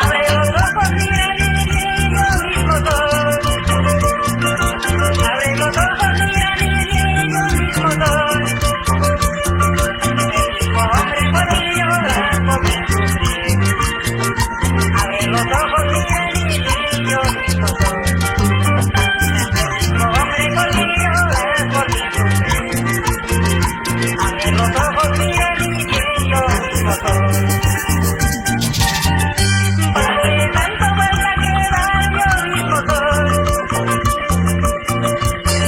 Abre los ojos, mira mi bien, yo mismo soy. Abre los ojos, mira mi bien, yo mismo soy. El mismo hombre por mí llorar, por mí sufrir. Abre los ojos, mira mi bien, yo mismo soy. El mismo hombre por mí llorar, por mí sufrir. Abre los ojos, mira mi bien, yo mismo soy. ¿Para qué tanto vuelta que dar? Yo mismo soy.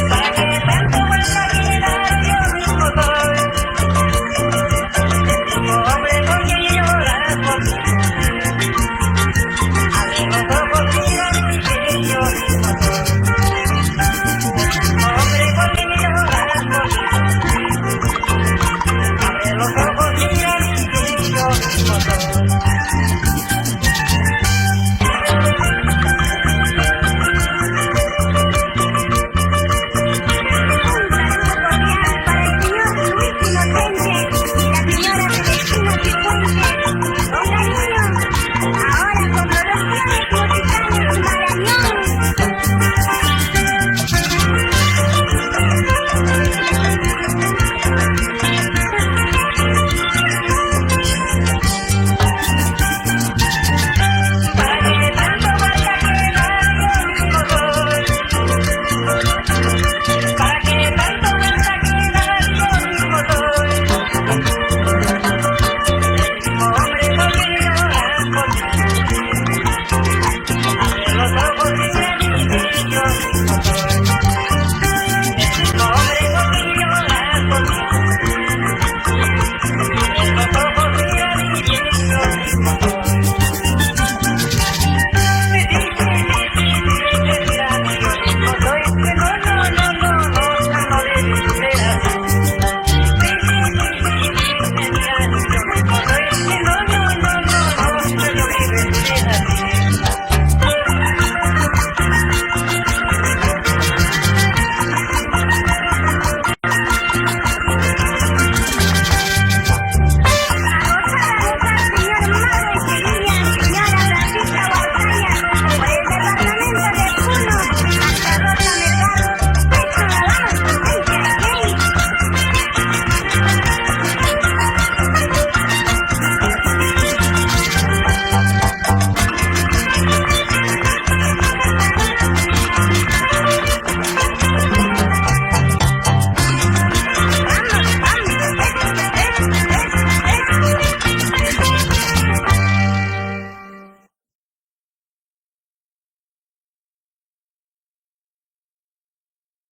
¿Para qué tanto vuelta que dar? Yo mismo soy. El mismo hombre por quien llorar, por quien sufrir. Abre los ojos, mira mi bien, yo mismo soy. El mismo hombre por quien llorar, por quien sufrir. Abre los ojos, mira mi bien, yo mismo soy.